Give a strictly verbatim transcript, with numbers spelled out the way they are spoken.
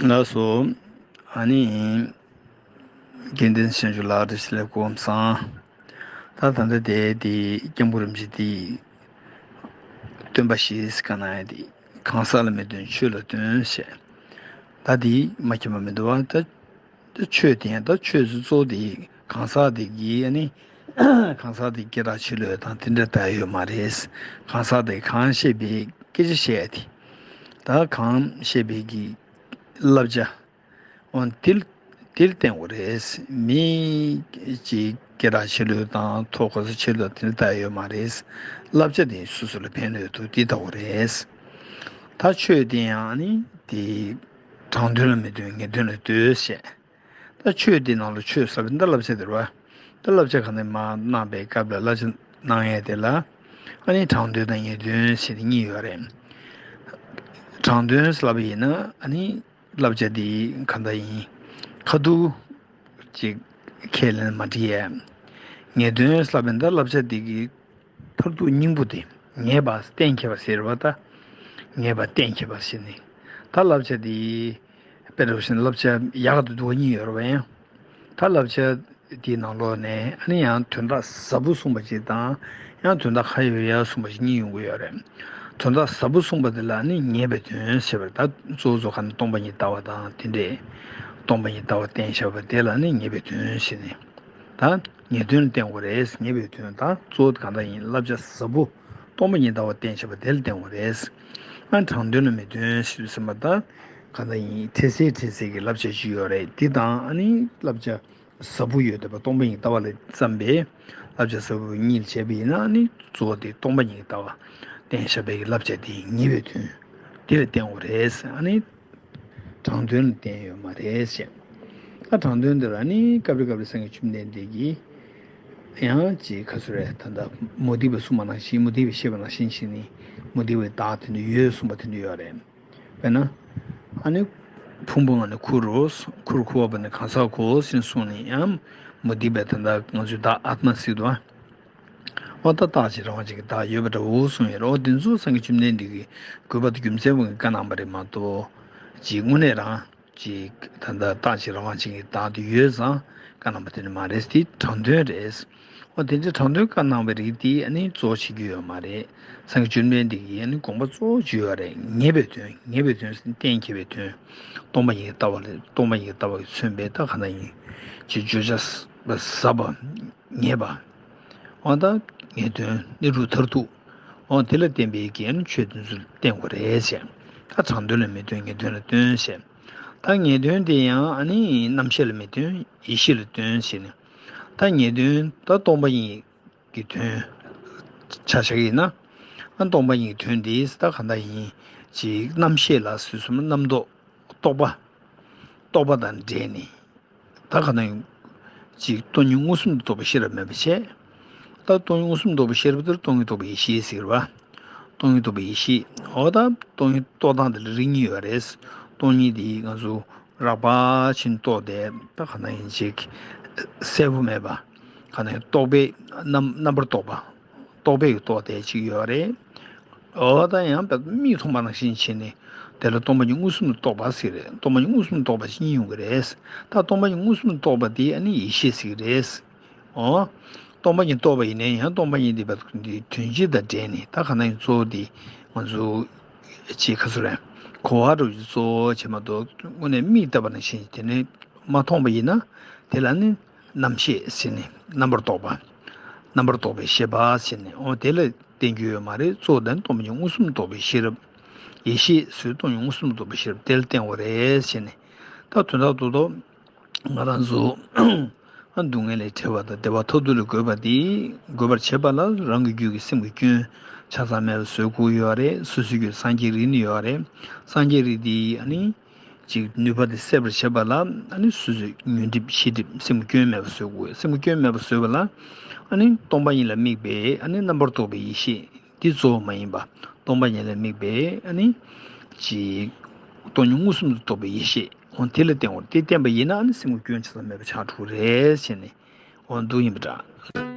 ལགས་སོ། ཨ་ནི། དགེ་འདུན་ཆོས་འབྱོར་ལགས་བཀྲ་ཤིས་བདེ་ལེགས། སྐུ་ཁམས་བཟང་། ད་ད་ལྟ་དེ་དེ་སྐྱབས་མགོན་རིན་པོ་ཆེ་དེ་སྟོན་པ་ཞིག་ག་ན་ཡ་དེ་གང་ཟག་ལ་མི་སྟོན་ཆོས་ལ་སྟོན་ཞེས། ད་དེ་མ་མཁྱེན་པ་མི་འདུག་བ། ད་ད་ཆོས་དེ་ཡང་ད་ཆོས་སུ་གཙོ་བོ་དེ་གང་ཟག་དེ་གི་ཨ་ནི་གང་ཟག་དེ་སྐད་གྲགས་ཆེ་ལོས་དང་དེ་འདྲ་ད་ཡོད་མ་རེད། གང་ཟག་དེ་གང་བཤད་པའི་སྐད་ཆ་བཤད་དེ། ད་གང་བཤད་པའི་གི་བསླབ་བྱ། འོ་དེ་དེ་ལ་བརྟེན་དགོས་རེད། མི་གཅིག་སྐད་གྲགས་ཆེ་ལོས་དང་ཐོབ་གོ་ས་ཆེ་ལོས་དེ་ལ་ལྟ་ཡོད་མ་རེད། བསླབ་བྱ་དེ་སོ་སོ་ལ་ཕན་ལོས་འདུག་དེ་ལྟ་དགོས་རེད། ད་ཆོས་དེ་ཡང་ནི་དེ་དྲང་དོན་ལ་མི་སྟོན་ངེས་དོན་ལ་ལྟོས་ཞེས། ད་ཆོས་དེ་ནང་ལ་ཆོས་ཟབ་པའི་ད་བསླབ་བྱ་དེ་རེད་བ། ད་བསླབ་བྱ་གང་དེ་མ་གནང་པའི་སྐབས་ལ་བསླབ་བྱ་གནང་ཡས་དེ་ལ་ཨ་ནི་དྲང་དོན་དང་ངེས་དོན་ཞེས་ཏེ་གཉིས་ཡོད་རེད། དྲང་དོན་ཟེར་ལབ་པ་ཡིན་ན་ཨ་ནི། བསླབ་བྱ་འདི་གང་འདྲ་ཡིན། ཁ་ཐུག་ཅིག་ཁས་ལེན་མ་འགྲིག་ཡས། ངེས་དོན་ལབ་པའི་འདྲ་བསླབ་བྱ་འདི་གི་མཐར་ཐུག་སྙིང་པོ་དེ་ངེས་པ་གཏན་འཁེལ་བ་ཟེར་བ་ད། ངེས་པ་གཏན་འཁེལ་བ་ཟེར་ནི། ད་བསླབ་བྱ་འདི་དཔེ་རུ་བཞིན་བསླབ་བྱ་ཡག་ཏུ་འདུག་གཉིས་ཡོད་རེད་བ་ཡང་། ད་བསླབ་བྱ་དེའི་ནང་ལོགས་ནས་ཨ་ནི་ཡང་དོན་དག་ཟབ་པོ་གསུངས་པ་ཅིག་དང་ཡང་དོན་དག་ཁ་ཡོད་ཡ་གསུངས་པ་ཅིག་གཉིས་ཡོང་གི་ཡོད་རེད། དོན་དག་ཟབ་པོ་གསུངས་པ་དེ་ལ་ནི་ངེས་པའི་དོན་ཞེས་པར་ད་གཙོ་བོ་གཙོ་ག་ནི་སྟོང་པ་ཉིད་ལྟ་བ་དང་དེ་འདྲས་སྟོང་པ་ཉིད་ལྟ་བ་བསྟན་བཞག་པ་དེ་ལ་ནི་ངེས་པའི་དོན་ཞེས་ནི། ད་ངེས་དོན་ལ་བརྟེན་དགོས་རེད། ངེས་པའི་དོན་ད་གཙོ་བོ་གང་འདྲ་ཡིན་བསླབ་བྱ་ཟབ་པོ་སྟོང་པ་ཉིད་ལྟ་བ་བསྟན་བཞག་པ་དེ་ལ་བརྟེན་དགོས་རེད། ཨ་དྲང་དོན་ལ་མི་སྟོན་ཞེས་ཟེར་བ་ད་གང་འདྲ་ཡིན་འཕྲལ་སེལ་འཕྲལ་སེལ་གྱི་བསླབ་བྱ་ཞིག་ཡོད་རེད་དེ་དང་ཨ་ནི་བསླབ་བྱ། ཟབ་པོ་ཡོད་བསྡད་པ་སྟོང་པ་ཉིད་ལྟ་བ་ལ་བརྩམས་པའི་བསླབ་བྱ་ཟབ་པོ་གཉིས་ལ་བྱས་པ་ཡིན་ན་ནི་གཙོ་བོ་དེ་སྟོང་པ་ཉིད་ལྟ་བ་བསྟན་བཞག་པའི་བསླབ་བྱ་དེ་ངེས་པའི་དོན་དེ་ལ་བརྟེན་དགོས་རེད། ཨ་ནི་དྲང་དོན་ལ་བརྟེན་ཡོད་མ་རེད་ཞེས། ད་དྲང་དོན་འདི་ལ་ནི་སྐབས་རེ་སྐབས་རེ་སངས་རྒྱས་བཅོམ་ལྡན་འདས་ཀྱིས་ཡང་ཅིག་ཁ་སུ་རེད་ད་ལྟ་མུ་སྟེགས་པས་གསུངས་པ་ནང་བཞིན་མུ་སྟེགས་པས་བཤད་པ་ནང་བཞིན་བྱས་ནས་མུ་སྟེགས་པའི་བདག་དེ་འདྲ་ཡོད་གསུངས་པ་དེ་འདྲ་ཡོད་རེད། དཔེར་ན། ཨ་ནི། ཕུང་པོ་ལྔ་ནི་ཁུ་རུ། ཁུར་ཁུ་བ་པ་ནི་གང་ཟག་གོ་ཞེས་གསུངས་ནས་ཡང་། མུ་སྟེགས་པས་ད་ལྟ་ང་ཚོའི་བདག་ཨཱཏྨ་ཟེར་དུས། འོ་ད་རྟག་གཅིག་རང་དབང་ཅན་གྱི་བདག་ཡོད་པ་འདྲ་བོ་གསུངས་ཡོད་རེད། འོ་དེ་ཚོ་སངས་རྒྱས་བཅོམ་ལྡན་འདས་ཀྱིས་དགོས་པ་དང་རྒྱུ་མཚན་པོ་གིས་བཀའ་གནང་བ་རེད་མ་གཏོགས། ཅིག་དངོས་གནས་རང་། ཅིག་ད་ལྟ་རྟག་གཅིག་རང་དབང་ཅན་གྱི་བདག་དེ་ཡོད་ཙང་བཀའ་གནང་བ་དེ་ནི་མ་རེད་དེ་དྲང་དོན་རེད། འོ་དེ་འདྲའི་དྲང་དོན་བཀའ་གནང་བའི་རིགས་དེ་ཨ་ནི་གཙོ་བོ་བྱེད་རྒྱུ་ཡོད་མ་རེད། སངས་རྒྱས་བཅོམ་ལྡན་འདས་ཀྱིས་ཨ་ནི་དགོངས་པ་གཙོ་བོ་བརྗོད་ཡོད་རེད། ངེས་པའི་དོན་ངེས་པའི་དོན་ཟེར་གཏན་འཁེལ་བའི་དོན། སྟོང་པ་ཉིད་ཀྱི་ལྟ་བ་ལས་སྟོང་པ་ཉིད་ཀྱི་ལྟ་བ་གིས་མཚོན་པའི་ད་ག་ན་ཡིན། ཅེས་བརྗོད་བྱ་ཟབ་པ་ངེས་པ། འོ་ད་ངེས་དོན་གནས་ལུགས་མཐར་ཐུག་འོ་དེ་ལ་བརྟེན་པའི་རྒྱན་ཆོས་དེ་ཚོ་ལ་བརྟེན་དགོས་རེད་ཞེས། ད་དྲང་དོན་ལ་མི་སྟོན་ངེས་དོན་ལ་སྟོན་ཞེས། ད་ངེས་དོན་དེ་ཡང་ཨ་ནི་རྣམ་ཤེས་ལ་མི་སྟོན་ཡེ་ཤེས་ལ་སྟོན་ཞེས་ནས། ད་ངེས་དོན་ད་སྟོང་པ་ཉིད་ཀྱི་དོན་ཆ་བཞག་ཡིན་ན། ཨ་སྟོང་པ་ཉིད་ཀྱི་དོན་དེ་ད་ག་འདྲ་ཡིན། ཅིག་རྣམ་ཤེས་ལ་ཟེར་གསུམ་རྣམ་རྟོག་རྟོག་པ། རྟོག་པ་དང་འབྲེལ་ནས། ད་ག་འདྲ་ཡིན། ཅིག་སྟོང་ཉིད་མངོན་སུམ་དུ་རྟོགས་པའི་ཤེས་རབ་མེད་པ་བྱས། ད་སྟོང་ཉིད་མངོན་སུམ་དུ་རྟོགས་པའི་ཤེས་རབ་དེར་སྟོང་ཉིད་རྟོགས་པའི་ཡེ་ཤེས་ཟེར་བ། སྟོང་ཉིད་རྟོགས་པའི་ཡེ་ཤེས། འོ་ད་སྟོང་ཉིད་རྟོགས་སྟངས་དེ་ལ་རིགས་གཉིས་ཡོད་རེད། སྟོང་ཉིད་དེ་ང་ཚོ་རགས་པ་ཕྱིན་རྟོགས་ཏེ་ད་ག་འདྲ་ཡིན་ཅིག་གསལ་པོ་མེད་པ། ག་ནས་རྟོག་པས་རྣམ་རྣམ་པར་རྟོག་པ། རྟོག་པས་རྟོགས་ཏེ་ཅིག་ཡོད་རེད། འོ་ད་ཡང་བས་མིག་མཐོང་པ་ནང་བཞིན་བྱས་ནས་དེ་ལ་སྟོང་པ་ཉིད་མངོན་སུམ་དུ་རྟོགས་པ་ཟེར་རེད། སྟོང་པ་ཉིད་མངོན་སུམ་དུ་རྟོགས་པ་ཅིག་གཉིས་ཡོང་གི་རེད། ད་སྟོང་པ་ཉིད་མངོན་སུམ་དུ་རྟོགས་པ་དེ་ཨ་ནི་ཡེ་ཤེས་ཟེར་གི་རེད། འོ། སྟོང་པ་ཉིད་རྟོགས་པ་ཡིན་ན་ཡང་སྟོང་པ་ཉིད་དེ་བས་དོན་སྤྱི་དང་འབྲེལ་ནས་ད་ག་ན་ཡང་གཙོ་བོ་དེ་ང་ཚོ་ཅིག་ག་ཚོད་རེད། གོ་བ་རུ་གཙོ་བོ་བྱེད་མ་གཏོགས་དངོས་གནས་མིག་བལྟས་པ་ནང་བཞིན་དེ་ནས་མ་མཐོང་པ་ཡིན་ན་དེ་ལ་ནི། རྣམ་ཤེས་ཟེར་ནས་རྣམ་པར་རྟོག་པ། རྣམ་པར་རྟོག་པའི་ཤེས་པ་ཟེར་ནས་འོ་དེ་ལ་བརྟེན་རྒྱུ་ཡོད་མ་རེད། གཙོ་བོ་དེ་ནི་སྟོང་པ་ཉིད་མངོན་སུམ་དུ་རྟོགས་པའི་ཤེས་རབ། ཡེ་ཤེས་ཟེར་སྟོང་ཉིད་མངོན་སུམ་དུ་རྟོགས་པའི་ཤེས་རབ་དེ་ལ་བརྟེན་དགོས་རེད་ཟེར་ནས། ད་དོན་དག་ཏུ་ཏོ། ང་རང་ཚོ་སྡུག་བསྔལ་ལས་བྲལ་བ་དང་བདེ་བ་མཐར་ཐུག་ལ་འགོད་པ་དེ་འགོད་པར་བྱེད་པ་ལ་རང་གི་རྒྱུད་ཀྱི་སེམས་ཀྱི་སྐྱོན་ཆ་ཚང་མེད་པ་བཟོ་དགོས་ཡོད་རེད། སོ་སོའི་རྒྱུད་སངས་རྒྱས་རིགས་ནི་ཡོད་རེད། སངས་རྒྱས་རིགས་དེ་ཨ་ནི། ཅིག་ནུས་པ་དེ་སད་པར་བྱེད་པ་ལ་ཨ་ནི་སོ་སོའི་ཉོན་སྒྲིབ་ཤེས་སྒྲིབ་སེམས་སྐྱོན་མེད་པ་བཟོ་དགོས། སེམས་སྐྱོན་མེད་པ་བཟོས་པ་ལ་ཨ་ནི་སྟོང་པ་ཉིད་ལ་དམིགས་པའི་ཨ་ནི་རྣམ་པར་རྟོག་པའི་ཡེ་ཤེས་འདི་གཙོ་བོ་མ་ཡིན་པ། སྟོང་པ་ཉིད་ལ་དམིགས་པའི་ཨ་ནི་ཅིག་སྟོང་ཉིད་མངོན་སུམ་དུ་རྟོགས་པའི་ཡེ་ཤེས་འོ་དེ་ལ་བརྟེན་པར་དེ་བརྟེན་པ་ཡིན་ན་ཨ་ནི་སེམས་ཀྱི་སྐྱོན་ཆ་ཚང་མེད་པ་ཆགས་འགྲོ་གི་རེད་ཟེར་ནས་འོ་འདུག་ཡིན་པ་འདྲ།